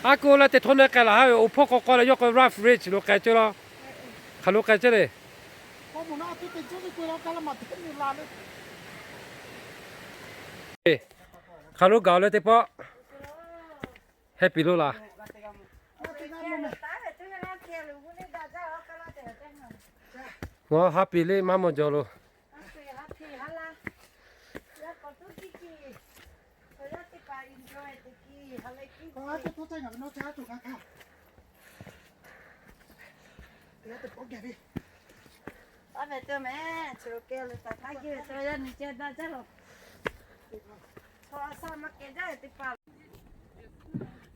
Aˉ k'oˆ leh teˇ htawˇ naˆ k'ai laˬ haˉ ve, awˬ hpawˇ k'aw k'aw leh yawˇ k'o rough ridge lo k'ai ceh laˇ. Hk'aˬ lo k'ai ceh le. Hk'aˬ lo gaˬ leh teˇ pawˆ heh piˍ lo laˬ. Ngaˬ ha piˍ le maˇ mawˬ jaw lo.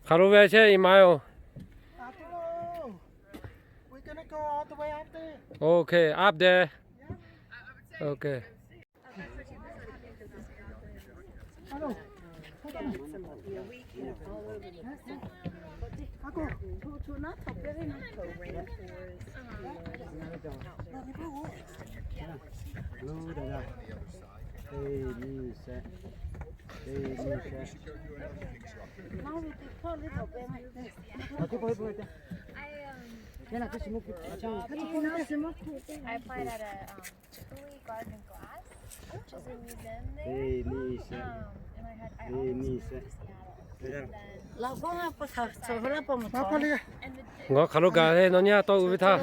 Hk'aˬ lo ve chehˇ i ma yoˬ. We're gonna go all the way up there. Okay, up there. Okay. I applied at a um, Chicory Garden Glass, which is a museum there. Um, and I had I almost moved to Seattle. Then and the Ngaˬ hk'aˬ lo gaˬ he nawˬ nyi a tawˇ uiˍ ve htaˇ.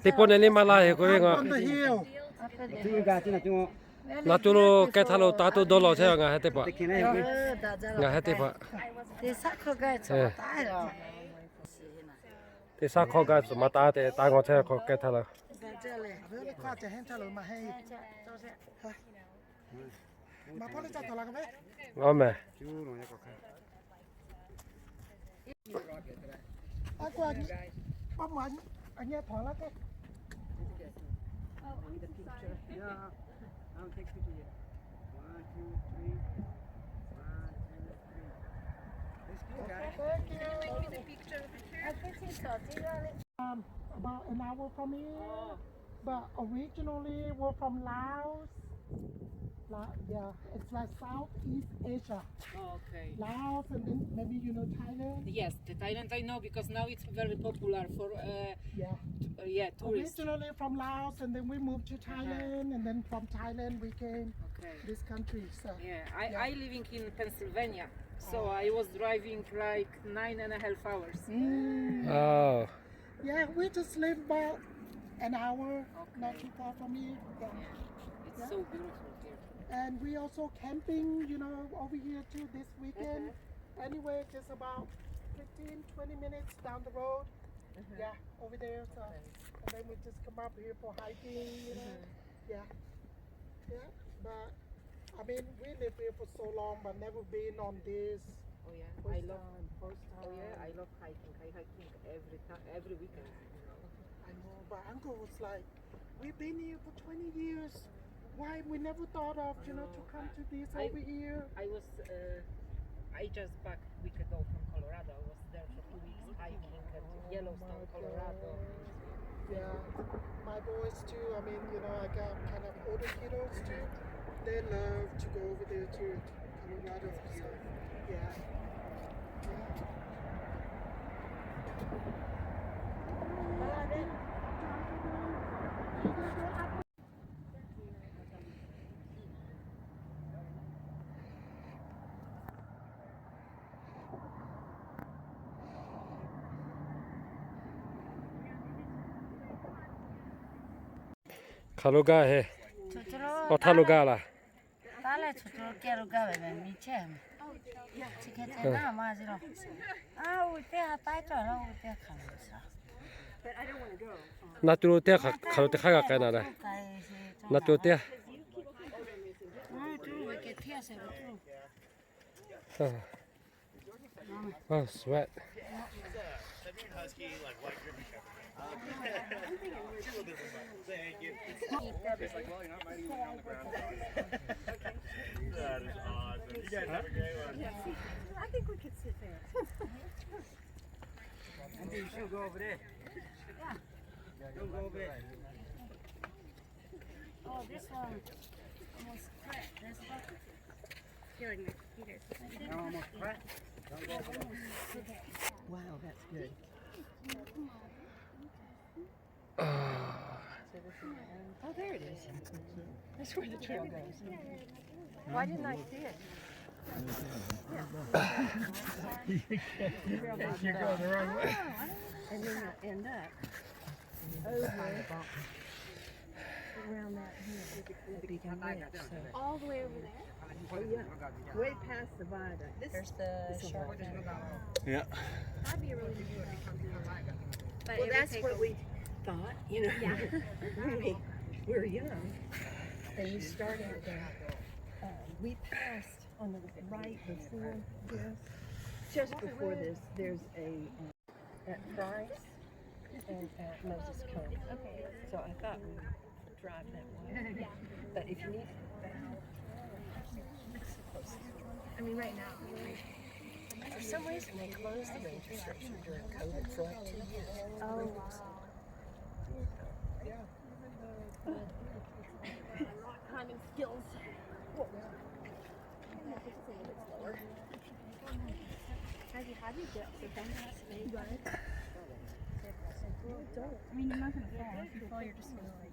Teˇ pawˆ neh liˇ maˇ laˇ he k'oˆ ve ngaˬ. Naˬ tuˬ lo k'ai htaˇ lo taˇ tuˬ dawˇ law chehˇ ngaˬ heh teˇ hpaˍ. Ngaˬ heh teˇ hpaˍ. Teˇ shaˉ hk'awˇ gaˇ tcuh maˇ taˍ te taˇ ngaw chehˇ hk'awˇ k'ai htaˇ la. Aˉ meh. Thank you. Um, about an hour from here, but originally we're from Laos. La, yeah, it's like Southeast Asia. Oh, okay. Laos, and then maybe you know Thailand. Yes, the Thailand I know because now it's very popular for uh, yeah, t- uh, yeah, tourists. Originally from Laos, and then we moved to Thailand, and then from Thailand we came okay, this country. So yeah, I, yeah, I living in Pennsylvania, so oh, I was driving like nine and a half hours. Mm. Oh. Yeah, we just live about an hour, okay, not too far from here. Yeah. Yeah. It's yeah, so beautiful here. And we also camping, you know, over here too this weekend. Mm-hmm. Anyway, just about fifteen, twenty minutes down the road. Mm-hmm. Yeah, over there. So, okay, and then we just come up here for hiking, you know. Mm-hmm. Yeah. Yeah, but I mean, we live here for so long, but never been on this. Oh yeah, I first love time, first time. Oh yeah, I love hiking. I hiking every time, every weekend. I know, but uncle was like, "We've been here for twenty years. Why we never thought of, you know, to come to this over here?" I was, uh, I just back week ago from Colorado. I was there for two weeks hiking at Yellowstone, Colorado. Yeah, my boys too. I mean, you know, I got kind of older kiddos too. They love to go over there too, Colorado. So, yeah. Yeah. Hk'aˬ lo gaˇ he? Awˬ htaˇ lo gaˇ laˇ. Taˇ leh chaw chaw kehˬ lo gaˇ ve meh miˬ chehˇ meh. Chi hk'e te naˇ maˇ zi lo. A, oˇ ve teˇ ha taiˉ cawˬ la, oˇ ve teˇ ha hk'aˬ lo sa. Naˬ tuˬ lo teˇ ha hk'aˬ lo te hk'aˇ g'a k'ai naˍ leh. Naˬ tuˬ lo teˇ ha. Oh, sweat. Thank you. That is awesome. You guys have a great one. I think we could sit there. Andy, you should go over there. Yeah. Don't go over there. Oh, this one almost cracked. This one. Feeling like Peter. Now almost cracked. Wow, that's good. Ah. So this is, oh, there it is. That's where the trail goes. Why didn't I see it? You're going the wrong way. And then you'll end up over around that hill. All the way over there? Oh, yeah. Way past the viaduct. This, there's the shark fin. Yeah. That'd be a really good one. But well, that's what we thought, you know, yeah, when we were young. And you started there. Uh, we passed on the right before this, just before this, there's a, um, at Price and at Moses Cove. Okay. So I thought we would drive that way. Yeah. But if you need to, I mean, right now. For some reason, they closed the ranger station during COVID for like two years. Oh, wow. Climbing skills. How do you, how do you get up so fast? I mean, you're not gonna fall. If you fall, you're just gonna, like,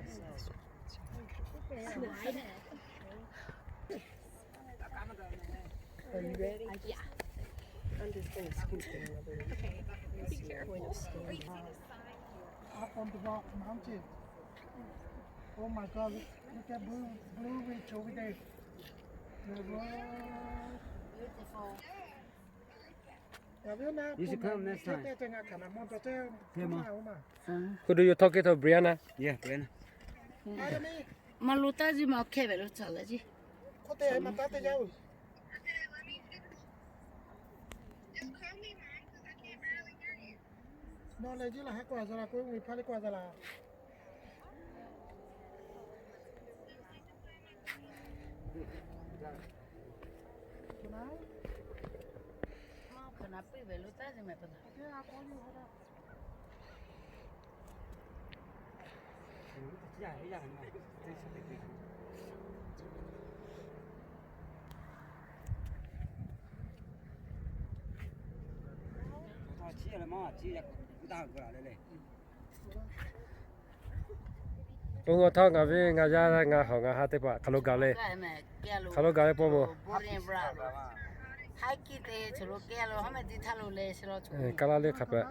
slide. Are you ready? Yeah. I'm just gonna scoot in a little bit. Okay. Be careful. Up on the rock mountain. Oh my God, look, look at Blue, Blue Ridge over there. The rock. Beautiful. You should come next time. Who do you talk it to, Brianna? Yeah, Brianna. Ma lo taˇ ji ma hk'e ve lo ca la ji. K'o, ngaˬ htawˇ ngaˬ ve ngaˬ yaˇ ngaˬ hawˬ ngaˬ ha teˇ hpaˍ hk'aˬ lo gaˬ le. Hk'aˬ lo gaˬ le pawˇ mawˬ. Kaˇ laˇ le hk'a peuˬ.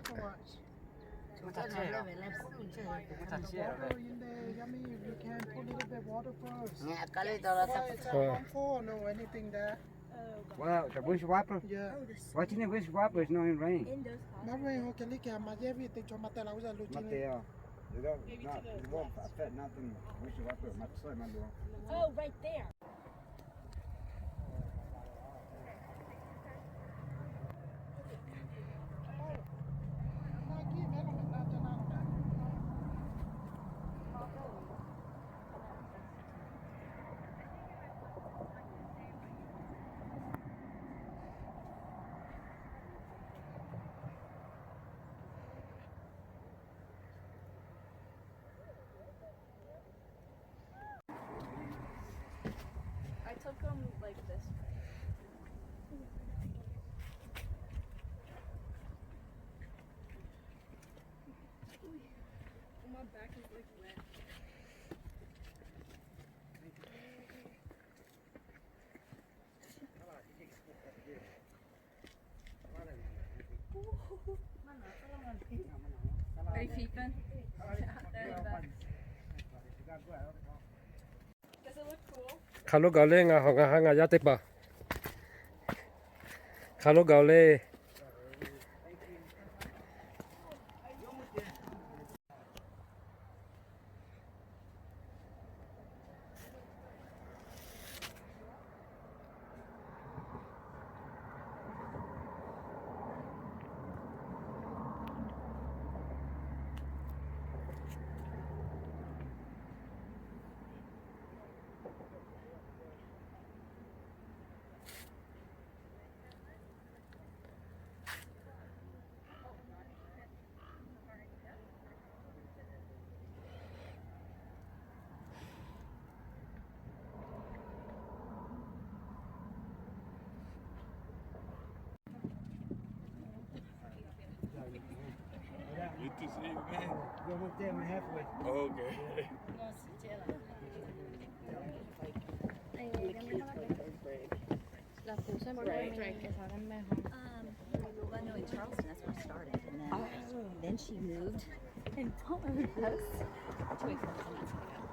Wow, the windshield wiper. Yeah. What's in the windshield wiper is not in rain. Not rain, okay, look at my, yeah, we think, oh, my, tell I was a little. Not there. You don't, not, it won't affect nothing. Windshield wiper, my, sorry, my door. Oh, right there. I took them like this way. My back is like wet. Are you peeping? Hk'aˬ lo gaˬ le ngaˬ hawˬ ngaˬ ha ngaˬ yaˇ teˇ hpaˍ. Hk'aˬ lo gaˬ le. You're almost there, we're halfway. Okay. Lav kuˬ sha mawˇ drake sa mehˆ ha. Um, well, no, in Charleston, that's where it started. And then, then she moved and bought her house to a